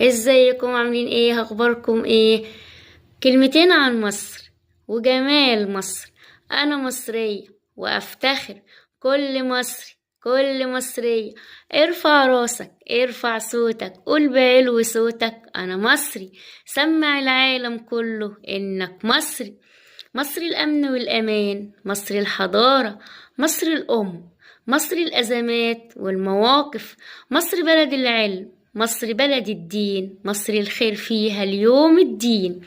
ازيكم؟ عاملين ايه؟ اخباركم ايه؟ كلمتين عن مصر وجمال مصر. انا مصرية وافتخر. كل مصري كل مصرية ارفع راسك، ارفع صوتك، قول بعلو صوتك انا مصري. سمع العالم كله انك مصري. مصر الامن والامان، مصر الحضارة، مصر الام، مصر الازمات والمواقف، مصر بلد العلم، مصر بلد الدين، مصر الخير فيها اليوم الدين.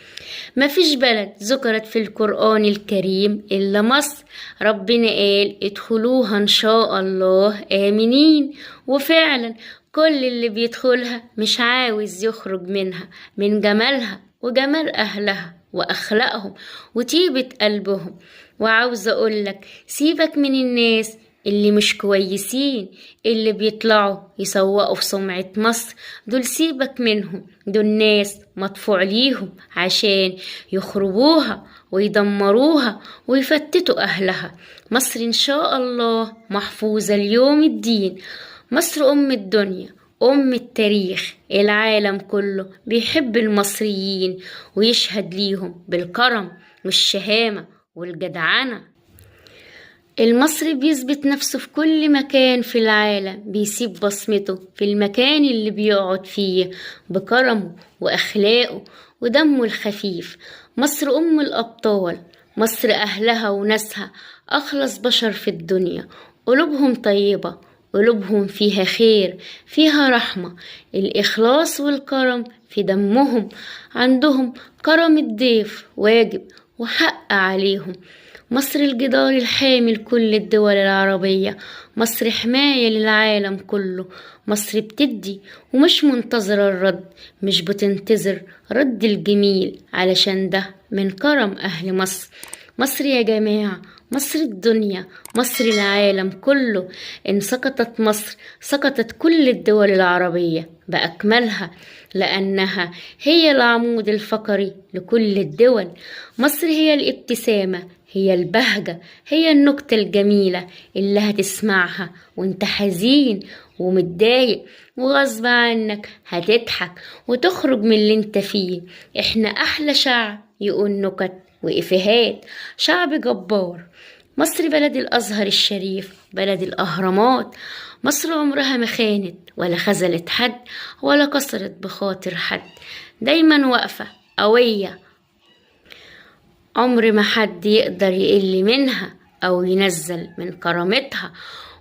مفيش بلد ذكرت في القرآن الكريم إلا مصر. ربنا قال ادخلوها إن شاء الله آمنين، وفعلا كل اللي بيدخلها مش عاوز يخرج منها، من جمالها وجمال أهلها وأخلاقهم وطيبة قلبهم. وعاوز أقولك سيبك من الناس اللي مش كويسين، اللي بيطلعوا يسوقوا في سمعة مصر، دول سيبك منهم، دول ناس مدفوع ليهم عشان يخربوها ويدمروها ويفتتوا أهلها. مصر إن شاء الله محفوظة ليوم الدين. مصر أم الدنيا، أم التاريخ، العالم كله بيحب المصريين ويشهد ليهم بالكرم والشهامة والجدعنة. المصري بيثبت نفسه في كل مكان في العالم، بيسيب بصمته في المكان اللي بيقعد فيه بكرمه وأخلاقه ودمه الخفيف. مصر أم الأبطال، مصر أهلها وناسها أخلص بشر في الدنيا، قلوبهم طيبة، قلوبهم فيها خير، فيها رحمة، الإخلاص والكرم في دمهم، عندهم كرم الضيف واجب وحق عليهم. مصر الجدار الحامي لكل الدول العربية، مصر حماية للعالم كله. مصر بتدي ومش منتظرة الرد، مش بتنتظر رد الجميل، علشان ده من كرم أهل مصر. مصر يا جماعة، مصر الدنيا، مصر العالم كله. إن سقطت مصر سقطت كل الدول العربية بأكملها، لأنها هي العمود الفقري لكل الدول. مصر هي الابتسامة، هي البهجة، هي النكتة الجميلة اللي هتسمعها وانت حزين ومتضايق وغصب عنك هتضحك وتخرج من اللي انت فيه. احنا احلى شعب يقول نكت وإفيهات، شعب جبار. مصر بلد الأزهر الشريف، بلد الأهرامات. مصر عمرها ما خانت ولا خذلت حد ولا كسرت بخاطر حد، دايما واقفة قوية، عمر ما حد يقدر يقل منها أو ينزل من كرامتها.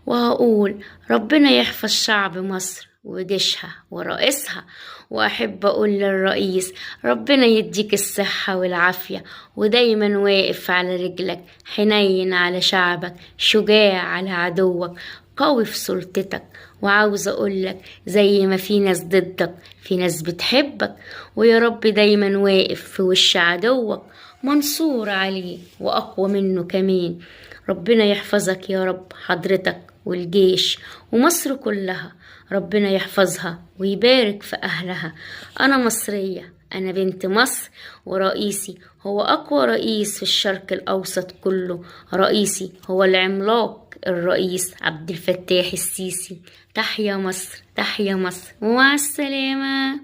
وهقول ربنا يحفظ شعب مصر وجيشها ورئيسها. وأحب أقول للرئيس ربنا يديك الصحة والعافية، ودايما واقف على رجلك، حنين على شعبك، شجاع على عدوك، قوي في سلطتك. وعاوز أقولك زي ما في ناس ضدك في ناس بتحبك، ويا رب دايما واقف في وش عدوك، منصور عليه وأقوى منه كمان. ربنا يحفظك يا رب، حضرتك والجيش ومصر كلها، ربنا يحفظها ويبارك في أهلها. أنا مصرية، أنا بنت مصر، ورئيسي هو أقوى رئيس في الشرق الأوسط كله. رئيسي هو العملاق الرئيس عبد الفتاح السيسي. تحيا مصر، تحيا مصر، ومع السلامة.